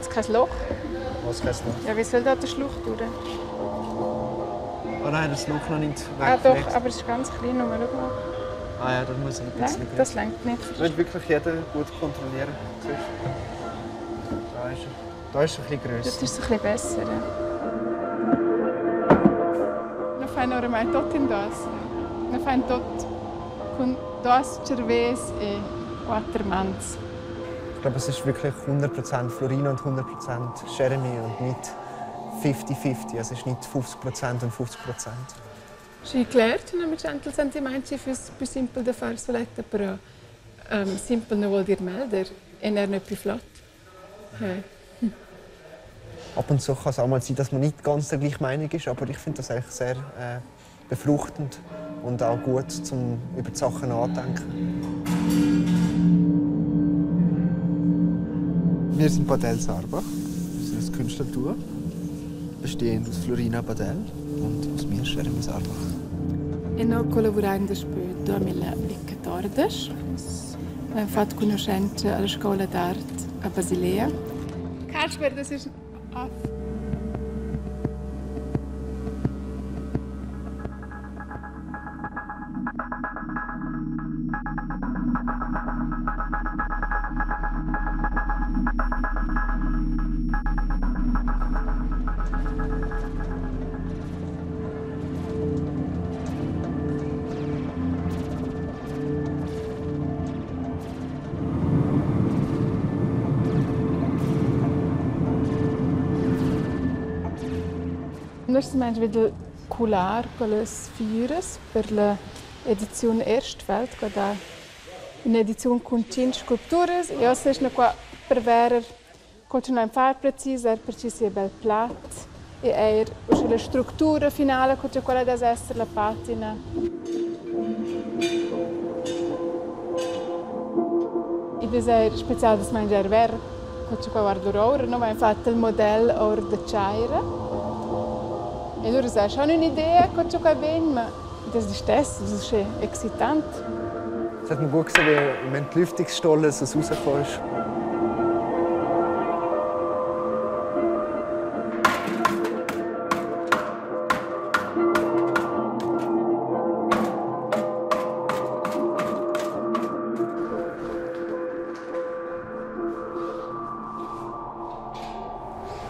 Hat es kein Loch? Was kein Loch? Ja, wie soll da der Schluch durch? Oh nein, das Loch noch nicht Ah doch, aber es ist ganz klein. Nur, schau mal. Ah ja, das muss ein bisschen Nein, das längt nicht. Das muss wirklich jeder gut kontrollieren. Siehst du? Da ist er. Da ist er ein bisschen Das grösser. ist ein bisschen besser. Ja. No fain oramai tot in dos. No fain tot cun dos cervés e quatter mans. Ich glaube, es ist wirklich 100% Florina und 100% Jeremy und nicht 50-50. Also es ist nicht 50% und 50%. Schi cler, tu non mi sento il sentimento ci füss più simpel da far soletta, però simpel non vuol dir melder e er nicht più flott. Hey. Ab und zu kann es auch mal sein, dass man nicht ganz der gleichen Meinung ist, aber ich finde das eigentlich sehr befruchtend und auch gut, um über die Sachen nachzudenken. Wir sind Badell Sarbach, wir sind ein Künstlerduo, bestehend aus Florina Badell und aus mir, Jeremy Sarbach. E noi collaborain daspö 2014. Abbiamo fatto conoscenza alla scuola d'arte a Basilea. Kasper, das ist off. Noi siamo wieder cular quelles figures per la edizione Erstfeld, che da un'edizione con cinque sculpture. E ora è qua per verer continuare a fare precisa, per ci sia bel plat e er la struttura finale che quella deve essere la patina. E das speciale das mangiare ver, che qua guardo ora, no, ma fatto il modello or de chaira. E allora sai, schon un'idea che qua bene, ma das ist das, das ist excitant. Es hat man gut gesehen, wie im Entlüftungsstollen so rausgekommen ist.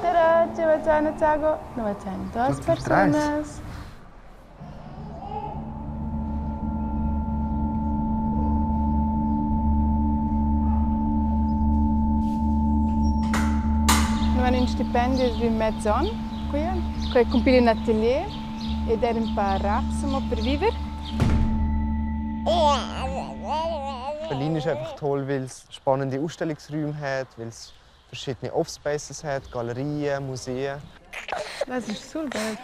Tada, ci facciamo Zago, noi facciamo due persone. Noi abbiamo un stipendio di mezz'anno qui, che compila un atelier ed era un po' rapsimo per vivere. Berlin ist einfach toll, weil es spannende Ausstellungsräume hat, weil es verschiedene Off-Spaces hat, Galerien, Museen. Das ist so geil.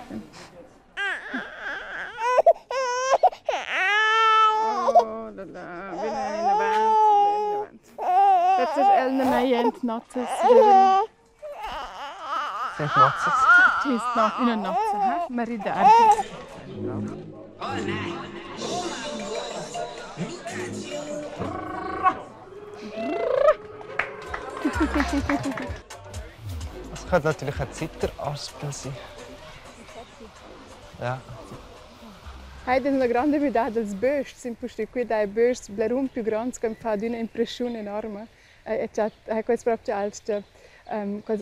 Oh, la la, vieni in avanti, vieni in avanti. Das ist Elna Mayent Notzes. Sind Notzes? Die ist noch in der Notze, hä? Maridar. Das könnte natürlich ein Zitteraspen sein. Ja. Hai una grande verità dels bösts, in posto qui dai bösts blerum più grands che fa d'una impressione enorme. E c'è hai questo proprio als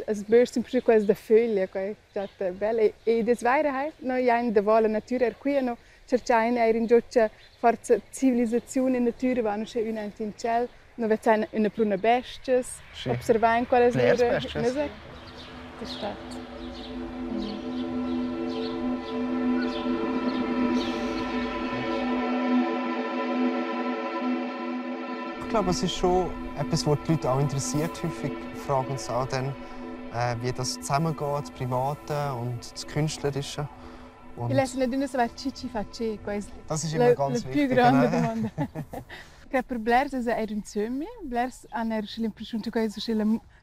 as bösts in posto questo da foglia, che c'è belle e des weire hai no ja in de vola natura er qui no cercain er in gioccia forza civilizzazione natura vanno c'è una in ciel, no vezzain una pruna bestias, Sì. observain quales Blers loro, bestias. ne so. Das statt. Ich glaube, es ist schon etwas, was die Leute auch interessiert. Häufig fragen sie auch dann, wie das zusammengeht, das Private und das Künstlerische. Und Ich lese nicht immer so weit Cici fa ce, quasi. das ist immer La, ganz la più wichtig. grande genau. domanda. Che per Blers è era un sogno. Blers hanno l'impressione che questo è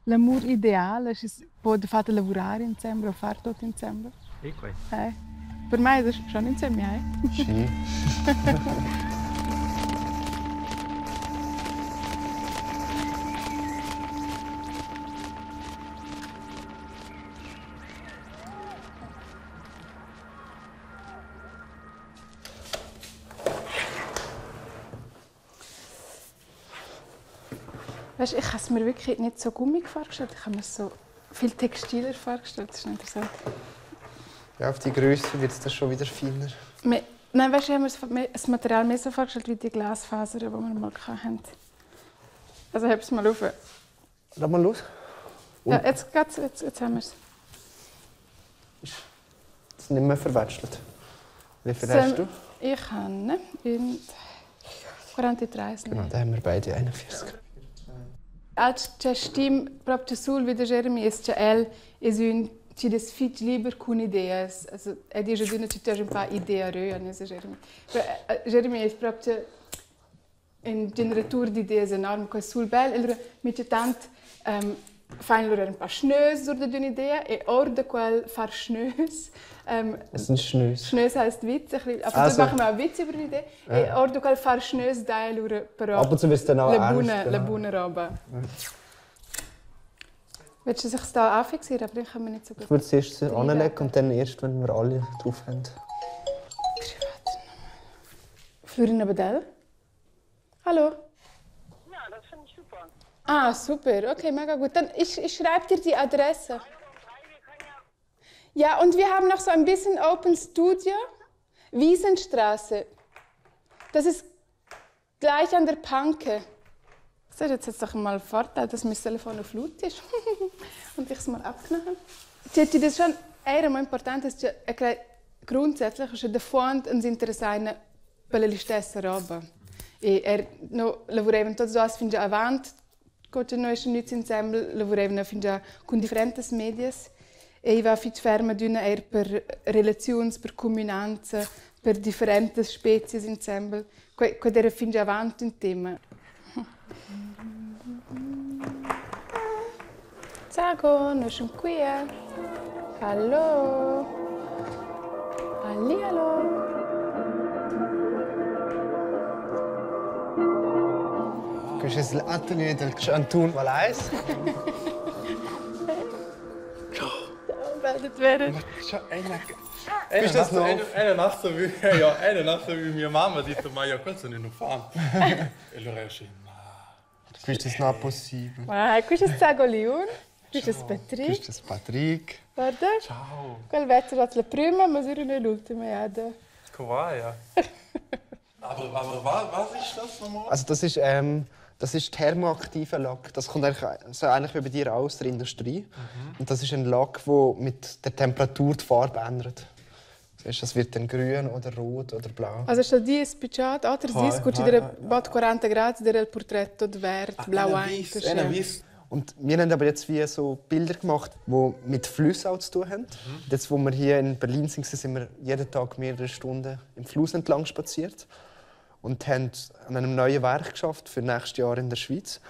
l'amore ideale, si può fare lavorare insieme o fare tutto insieme. E Eh. Per me è schon insieme, eh. Sì. Weißt, ich habe es mir wirklich nicht so gummig vorgestellt. Ich habe mir so viel textiler vorgestellt. Das ist interessant. Ja, auf die Größe wird es dann schon wieder feiner. Nein, weißt du, ich habe mir das Material mehr so vorgestellt wie die Glasfasern, die wir mal hatten. Also heb's mal auf. Lass mal los. Ja, jetzt geht's, jetzt haben wir's. Ist das nicht mehr verwechselt? Wie viel hast du? Ich habe in 43. Genau, da haben wir beide 41. Als c'è stim proprio sul wie der Jeremy ist c'è el es un ci des fitch liber cun ideas. Also er dice d'una ci un pa idea röa, ne Jeremy. Jeremy ist proprio un generatur d'ideas enorm, quel sul bel, allora mi c'è tant fein lura un pa schnös sur de d'un'idea e or de quel far schnös. Es sind Schnös. Schnös heisst Witz, ein bisschen, aber also. Machen wir auch Witz über die Idee. Ja. E or de quel far schnös dai lura però. Ab und zu wirst du dann auch ernst. La buona roba. Ja. Willst du, dass ich es da anfixiere? Aber dann können wir nicht so gut. Ich würde es erst anlegen und dann erst, wenn wir alle drauf haben. Privatnummer. Flurina Bedell? Hallo? Ja, das finde ich super. Ah, super. Okay, mega gut. Dann ich schreibe dir die Adresse. Ja, und wir haben noch so ein bisschen Open Studio. Wiesenstraße. Das ist gleich an der Panke. So, jetzt hat es doch mal einen Vorteil, dass mein Telefon auf laut ist und ich es mal abgenommen habe. Das ist schon eher important, dass grundsätzlich ist der Fond uns interessiert per la stessa roba. E no, lavoravano tutti e fin già avanti, che noi siamo insieme, lavoravano fin già con differenti media. E va fitch ferma d'una er per relazioni, per comunanza, per differenti spezie insieme. Que era fin già avanti un tema. Ciao, noi siamo qui. Hallo. Hallihallo. Questo è l'atelier del Cantun Valais. Das wäre. Eine Nacht so wie, ja, eine Nacht so wie mia mamma ha detto, ma io questo non lo fa. E allora io dico, ma... Questo è non possibile. Ma questo è Zagoliun, questo è Patrick. Questo è Patrick. Guarda. Ciao. Quel vezzo è la prima, ma è l'ultima. Ja. Come ja. Aber was ist das nochmal? Also das ist thermoaktiver Lack. Das kommt eigentlich so ähnlich wie bei dir aus der Industrie. Mhm. Und das ist ein Lack, der mit der Temperatur die Farbe ändert. Siehst, das wird dann grün oder rot oder blau. Also sta di spicciat, altri disco ci dire bot 40 grad del portretto verde, blau. Und wir haben aber jetzt wie so Bilder gemacht, die mit Flüssen auch zu tun haben. Mhm. Jetzt, wo wir hier in Berlin sind, sind wir jeden Tag mehrere Stunden im Fluss entlang spaziert. Und haben an einem neuen Werk geschafft für nächstes Jahr in der Schweiz.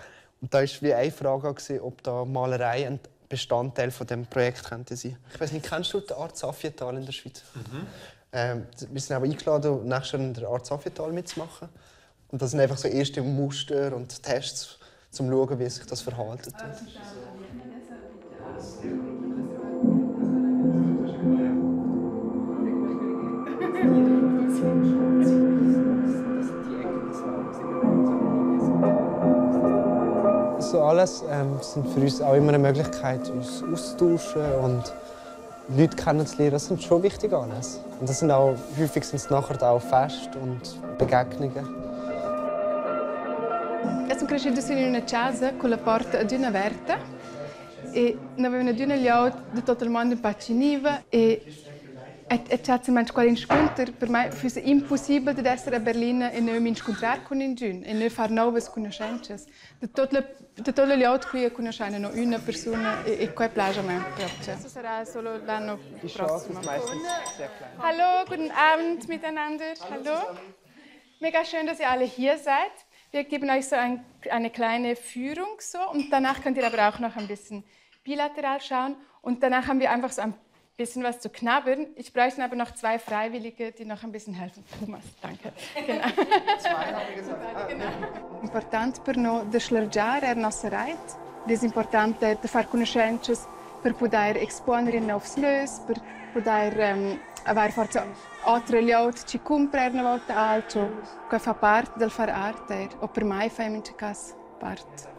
Und da war wie eine Frage, ob da Malerei ein Bestandteil von dem Projekt könnte sein. Ich weiß nicht, kennst du die Art Safietal in der Schweiz? Mhm. Wir sind aber eingeladen, nächstes Jahr in der Art Safietal mitzumachen. Und das sind einfach so erste Muster und Tests, um zu schauen, wie sich das verhält. So alles sind für uns auch immer eine Möglichkeit, uns auszutauschen und Leute kennenzulernen. Das sind schon wichtige Anlässe. Und das sind auch, häufig sind es nachher auch Feste und Begegnungen. Siamo cresciuti in una casa con la porta ad una aperta e noi avevamo ad una gli di tutto il mondo in paciniva e c'è manche incontro. Per me fu impossibile di essere a Berlino e non mi incontrare con nessuno e non fare nuove conoscenze. Da tutto gli altri qui conoscono una persona e qua piace a me. Questo sarà solo l'anno prossimo. Hallo, guten Abend miteinander. Hallo. Mega schön, dass ihr alle hier seid. Wir geben euch so eine kleine Führung so, und danach könnt ihr aber auch noch ein bisschen bilateral schauen und danach haben wir einfach so ein bisschen was zu knabbern. Ich bräuchte aber noch 2 Freiwillige, die noch ein bisschen helfen. Thomas, danke. Genau. 2 habe ich gesagt. Genau. Important per noi de schlargiare la nostra rete. Es importante de far conoscenze per poter exponere in novs lös, per poter avere forse altre liot ci comprare una volta altro, che fa parte del far arte, o per mai fa in caso parte.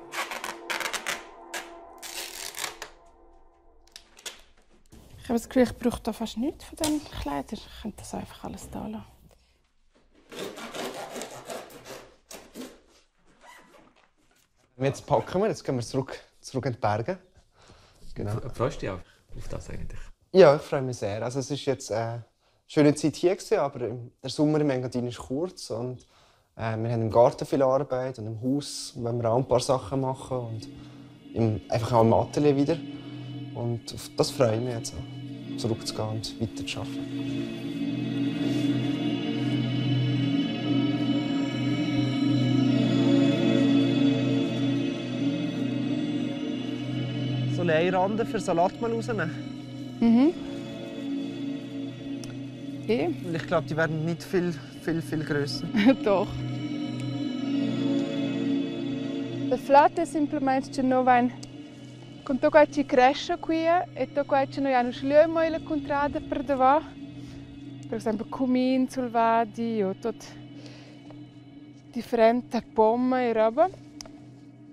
Ich habe das Gefühl, ich brauche da fast nichts von diesen Kleidern. Ich könnte das einfach alles da lassen. Jetzt packen wir, jetzt gehen wir zurück in die Berge. Genau. Freust du dich auch auf das eigentlich? Ja, ich freue mich sehr. Also es ist jetzt eine schöne Zeit hier gewesen, aber der Sommer im Engadin ist kurz und wir haben im Garten viel Arbeit und im Haus wollen wir auch ein paar Sachen machen und einfach auch im Atelier wieder. Und auf das freue ich mich jetzt auch, zurückzugehen und weiterzuarbeiten. Soll ich eine Rande für Salat mal rausnehmen? Mhm. Okay. Weil ich glaube, die werden nicht viel, viel, viel grösser. Doch. La flauta è semplicemente che noi vain con to qua ci cresce qui e to qua ci noi hanno schliemo la contrada per davà. Per esempio cumin sulvadi o tot differente pomme e roba.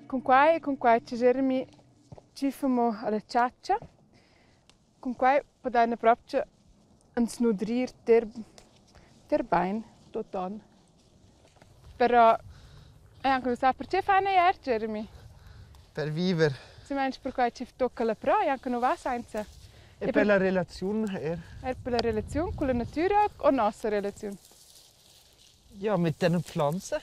Con qua e con qua ci Jeremy ci famo alla ciaccia. Con qua podajna proprio ens nudrir ter bain total. Però anche non sa perché fanno ieri, Jeremy? Per viver. Si meinst per qua ci tocca la pro, anche non va senza. E per la relazione er. Er per la relazione con la natura o nostra relazione? Ja, mit den Pflanzen.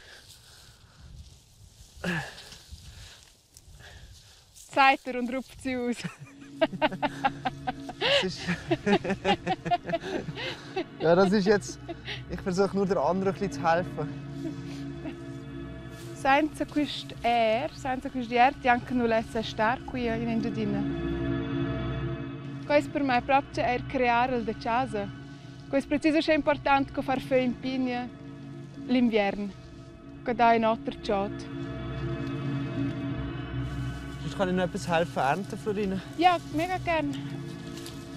Sagt er und rupft sie aus. Das ist ja, das ist jetzt. Ich versuche nur der anderen ein bisschen zu helfen. Senza quist er, senza quist ert, anche non lessa star qui in Engiadina. Questo per me è proprio er creare il de casa. Questo preciso è importante che far feu in pigna l'inverno, che dà in alter ciot. Sonst kann ich noch etwas helfen ernten, Florina. Ja, mega gern.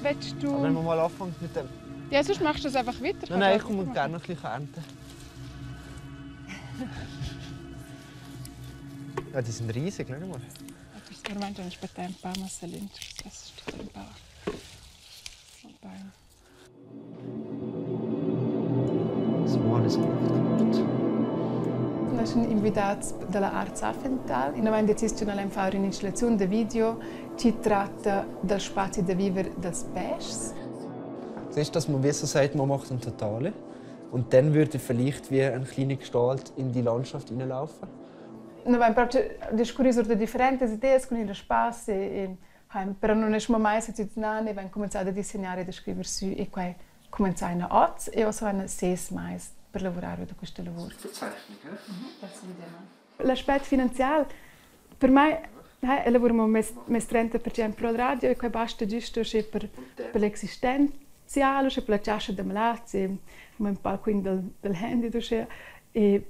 Willst du? Aber wenn wir mal anfangen mit dem. Ja, sonst machst du das einfach weiter. Nein, nein, ich komme gerne noch ein bisschen ernten. Ja, die sind riesig, schau mal. Ormai già aspetta un po', ma se l'interesse un po'. Das Mal ist gemacht. Noi siamo invitati dalla Arts Affental. In avanti deciso di fare un'installazione di video che tratta del spazio da vivere dels pesci. Siehst du, dass man wie so sagt, man macht ein Totale. Und dann würde vielleicht wie eine kleine Gestalt in die Landschaft hineinlaufen. Noi abbiamo proprio discorso di differenti idee con il spazio, e, però non è mai stato ne abbiamo cominciato a disegnare e a scrivere su e poi cominciare a otto e ora sono 6 mesi per lavorare da questo lavoro. L'aspetto finanziario per me lavoriamo mes 30% pro radio e poi basta giusto per l'esistenziale, per la cassa da malati, un po' quindi del handy e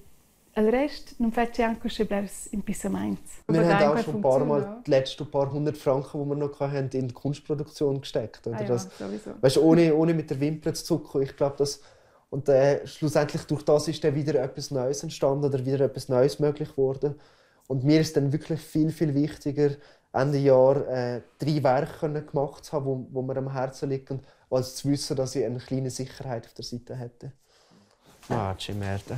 il resto non faccio anche se blers impissamenti. Wir haben auch schon ein paar Mal die letzten paar hundert Franken, die wir noch hatten, in die Kunstproduktion gesteckt. Oder? Ah ja, das, sowieso. weißt, ohne mit der Wimper zu zucken. Ich glaube, das und schlussendlich durch das ist dann wieder etwas Neues entstanden oder wieder etwas Neues möglich geworden. Und mir ist dann wirklich viel, viel wichtiger, Ende Jahr 3 Werke können gemacht zu haben, wo mir am Herzen liegen, als zu wissen, dass ich eine kleine Sicherheit auf der Seite hätte. Ah, c'è merda.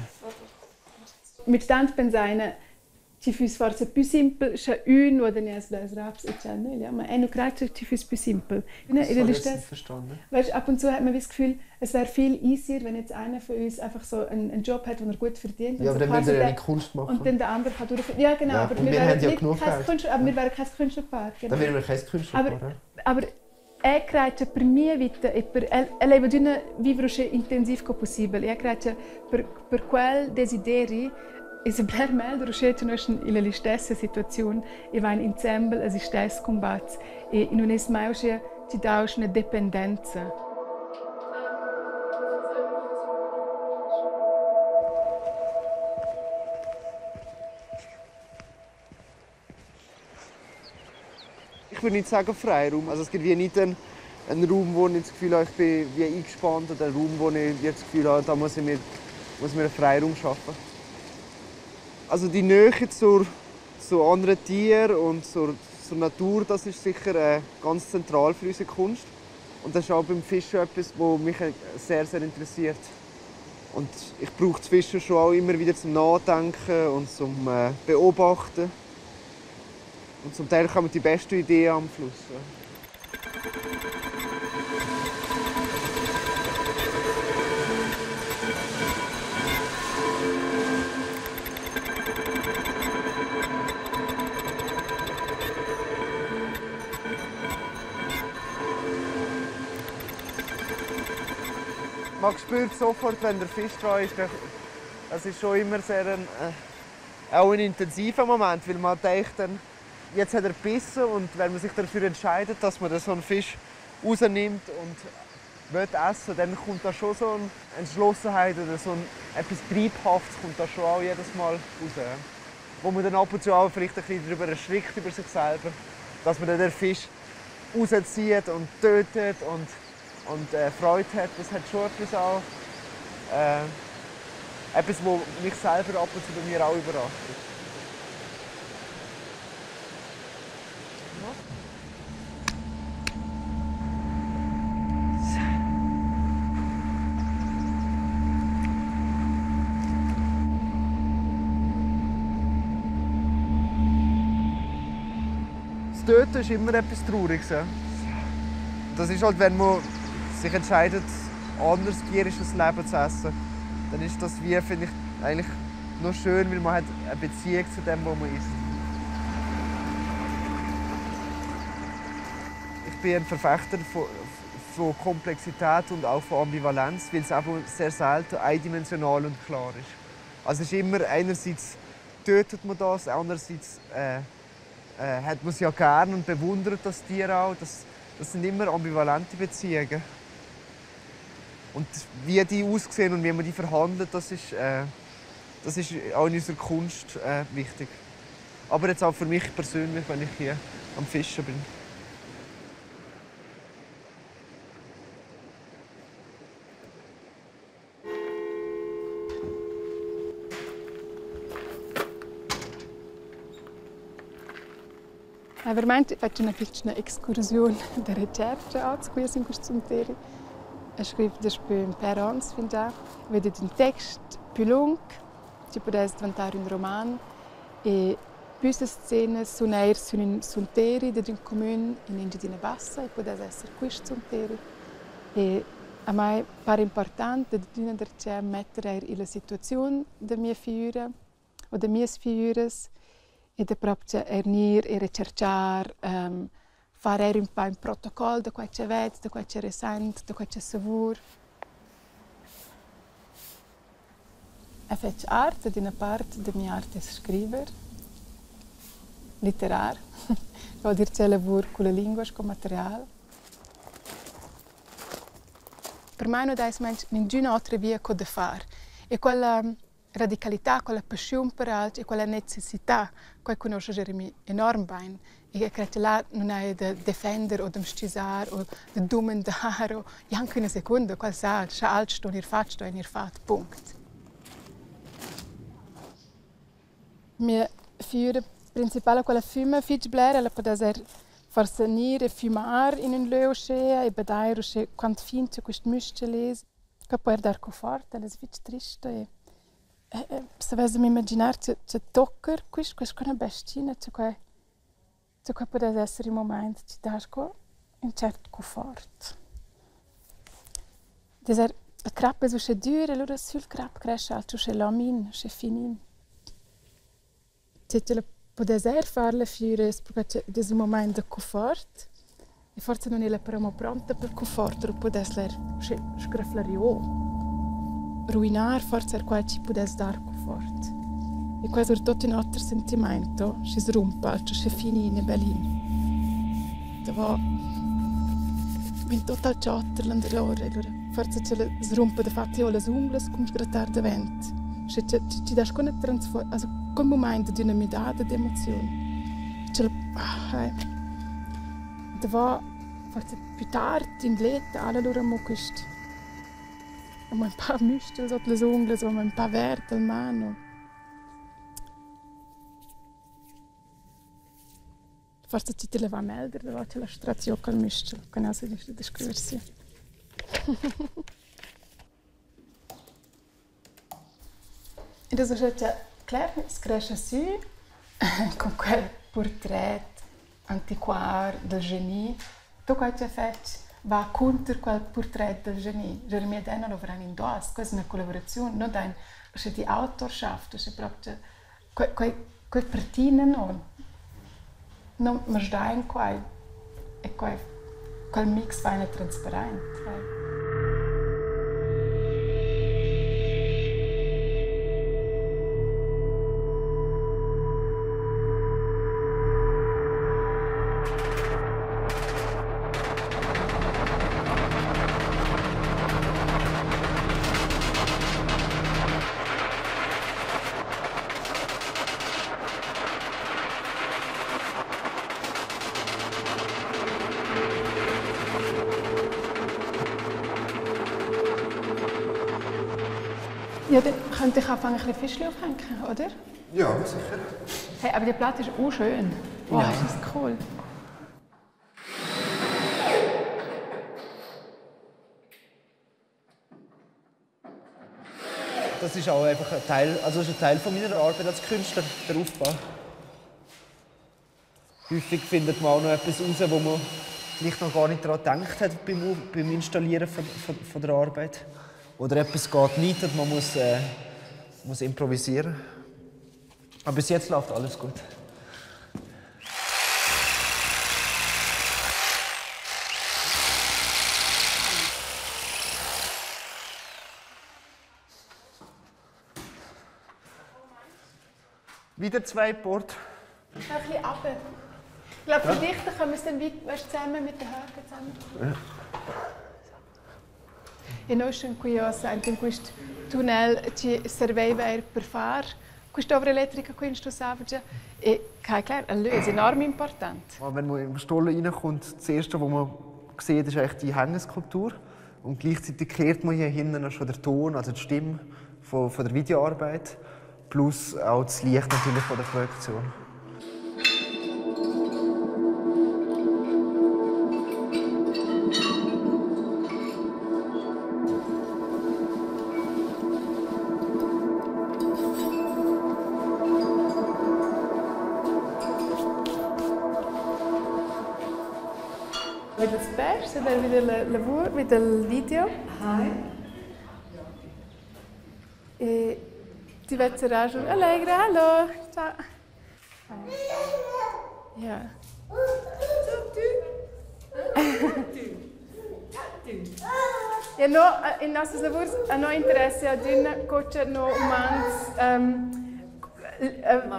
Mit tant pensare ci füss forse più semplice se un guadagnasse les raps e c'è ja, ma è non credo che ci füss più semplice. Das habe ich jetzt nicht verstanden. Weißt, ab und zu hat man das Gefühl, es wäre viel easier, wenn jetzt einer von uns einfach so einen Job hat, den er gut verdient. Ja, und aber so dann würde er ja quasi nicht Kunst machen. Und dann der andere kann durchführen. Ja, genau, Ja, aber und wir wir wären haben ja nicht genug kein Geld. Künstler, aber wir wären kein Künstlerpaar. Genau. Dann wären wir kein Künstlerpaar. Aber è credo che per mia vita e per e lei va vivere il intensiv che possibile. E credo che per quel desideri è bler meglio riuscire noi in la stessa situazione e va insieme als stess combat e non è mai che ti dà una dipendenza. Ich würde nicht sagen Freiraum. Also es gibt wie nicht einen Raum, wo ich das Gefühl habe, ich bin wie eingespannt, oder einen Raum, wo ich das Gefühl habe, da muss ich mir einen Freiraum schaffen. Also die Nähe zu anderen Tieren und zur Natur, das ist sicher ganz zentral für unsere Kunst. Und das ist auch beim Fischen etwas, was mich sehr, sehr interessiert. Und ich brauche das Fischen schon auch immer wieder zum Nachdenken und zum Beobachten. Und zum Teil kommen die besten Ideen am Fluss. Man spürt sofort, wenn der Fisch dran ist. Das ist schon immer sehr auch ein intensiver Moment, weil man denkt dann, jetzt hat er gebissen, und wenn man sich dafür entscheidet, dass man so einen Fisch rausnimmt und will essen, dann kommt da schon so eine Entschlossenheit oder so ein, etwas Treibhaftes kommt da schon auch jedes Mal raus. Wo man dann ab und zu auch vielleicht ein bisschen darüber erschrickt, über sich selber, dass man dann den Fisch rauszieht und tötet und Freude hat. Das hat schon etwas auch, etwas, was mich selber ab und zu bei mir auch überrascht. Das Töten ist immer etwas Trauriges. Ja. Das ist halt, wenn man sich entscheidet, anderes tierisches Leben zu essen, dann ist das wie, finde ich, eigentlich noch schön, weil man hat eine Beziehung zu dem, was man isst. Ich bin ein Verfechter von Komplexität und auch von Ambivalenz, weil es einfach sehr selten eindimensional und klar ist. Also es ist immer, einerseits tötet man das, andererseits hat man es ja gern und bewundert das Tier auch. Das sind immer ambivalente Beziehungen. Und wie die aussehen und wie man die verhandelt, das ist auch in unserer Kunst wichtig. Aber jetzt auch für mich persönlich, wenn ich hier am Fischen bin. Veramente faccio una piccola escursione di ricerca oggi qui in questo Sunteri. Ich scrivo daspö ün pêr ons fin già. Vedo un text più lung, ci potesse diventare un roman. E più scene sono eir su un Sunteri di un comune in Engiadina Bassa e potesse essere questo Sunteri. E a me pare importante di mettere in la situazione della mia figura o delle mie figure e da proprio ernir e ricercare, fare un po' un protocollo da quel che vede, da quel che risente, da quel che savur. E faccio arte, di una parte della mia arte è scrivere, litterar, vuol dire che lavoro con la lingua, con materiale. Per me non è nessuna altra via che da fare. E quella radicalità, quella passione per altri e quella necessità che conosce Jeremy enorm bene. E credo che là non è da difendere o da scisare o da domandare o neanche una seconda, qual sa, c'è altro sto in fatto, sto in fatto, punto. Mia figura principale quella fuma fitch blair, ella può essere forse nire fumar in un leu scea e bedare usce quant fin zu quest müsceles, che può dar conforto, ella è fitch triste e se avessimo immaginar che toccar quest questa una bestina, che che può essere il momento ci dà un certo conforto. Desert il crap è usce dur, allora sul crap cresce altro usce lamin, usce finin. Che la può fare la figura perché è un momento di conforto e forse non è però pronta per conforto, può essere sgraflare o ruinar forse qua ci può dare conforto. E questo è tutto un altro sentimento, si srompa, cioè si finine belin. Da va in total chatter l'andrelore, allora forse c'è la srompa da fatti o le ungles come sgrattar davent. Se ci ci dà con transform, also quel momento di una midata di emozione. C'è da va forse più tardi in letto, allora mo questo. Un paar müstel sotto le ungles, un paar verde in mano. Forsa chi tilla va meglder davo cha l'ha strat giò col müs-chel, quai nu sa güsta descriver sü. Ed es uschè cha cler es crescha sü cun quel purtret antiquar dal geni. Tut quai ch'eu fetsch va cunter quel purtret dal geni. Jeremia Denner luvran in duos, quai es üna collavuraziun, no dain uschè die Autorschaft, uschè propcha quai quai quai pertina non. No masdain quai e quai quel mix vaina transparent. Ja, dann könnte ich anfangen, ein bisschen Fischli aufhängen, oder? Ja, sicher. Hey, aber die Platte ist auch schön. Wow, Ja. ist das cool. Das ist auch einfach ein Teil, also das ist ein Teil von meiner Arbeit als Künstler, der Aufbau. Häufig findet man auch noch etwas raus, wo man vielleicht noch gar nicht daran gedacht hat beim Installieren von der Arbeit. Oder etwas geht nicht und man muss improvisieren. Aber bis jetzt läuft alles gut. Wieder zwei Bord. Ein bisschen runter. Ich glaube, für dich da können wir es dann weit, weißt, zusammen mit den Haken zusammen. Ja. E noi siamo qui ossa in questo tunnel ci serveva er per far questa opera elettrica qui in Stussavgia e che klar, è enorm important. Wenn man im Stollen reinkommt, das Erste, was man sieht, ist eigentlich die Hängeskulptur. Und gleichzeitig kehrt man hier hinten schon den Ton, also die Stimme von der Videoarbeit, plus auch das Licht natürlich von der Projektion. Mit das Beste, dann wieder la lavur, mit dem Video. Hi. E ti vezzerà schon Allegra, hallo. Ciao. Ja. Ja, no, in nostres lavurs no interesse ad üna cocha no umans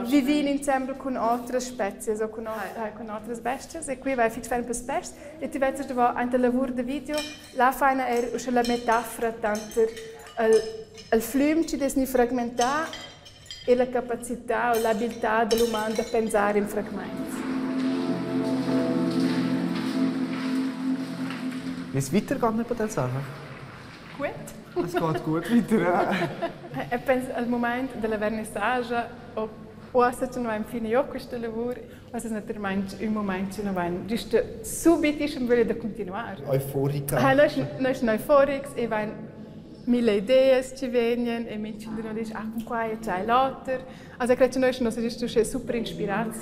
vivin insembel cun otras spezies o cun otras bestias e qui vai fich ferm pels peschs e ti vezzas davo aint il lavur da video là faina eir usche la metafra tanter il flüm chi'd es gnü fragmentà e la capacità o l'abiltà da l'uman da pensar in fragmaints. Wie es weitergeht bei der Sarah? Gut. Es geht gut weiter, ja. E penso al moment della vernissage o uossa che no vain fini jo quista lavur, uossa es natüralmaing ün mumaint che no vain güsta subit ischem vöglia da continuar. Euphorica. Ha, noi eschan euforics e vain mille ideas chi vegnan e minchün di no disch, ah, cun quai e tschai l'oter. Also ich crei che noi eschan uossa güsta uschè super inspirats.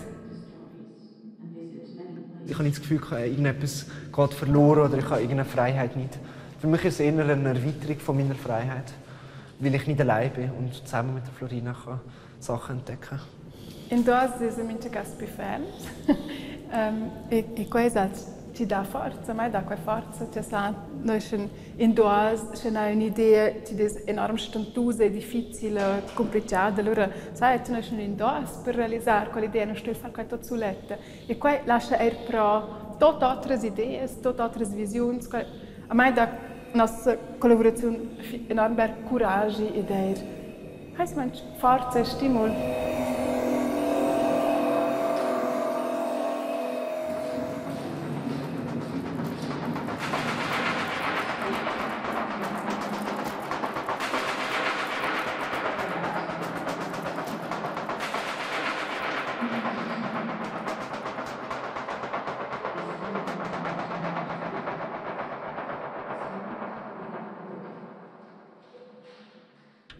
Ich habe nicht das Gefühl, irgendetwas geht verloren oder ich habe irgendeine Freiheit nicht. Für mich ist es eher eine Erweiterung von meiner Freiheit, weil ich nicht allein bin und zusammen mit der Florina kann Sachen entdecken. In duos es mincha cas pü ferm. E quai es alch chi dà forza, a mai dà quai forza, cha sa noi eschan in duos, sche n'hai ün'idea chi'd es enorm stantusa e difficile, cumplichada, alura sai, noi eschan in duos per realisar quell'idea, nu stuai far quai tuot suletta. E quai lascha eir pro tuot otras ideas, tuot otras visiuns. Quai a mai dà nossa collavuraziun enorm bler curagi ed eir heiss manch forza e stimul.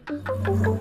Thank you.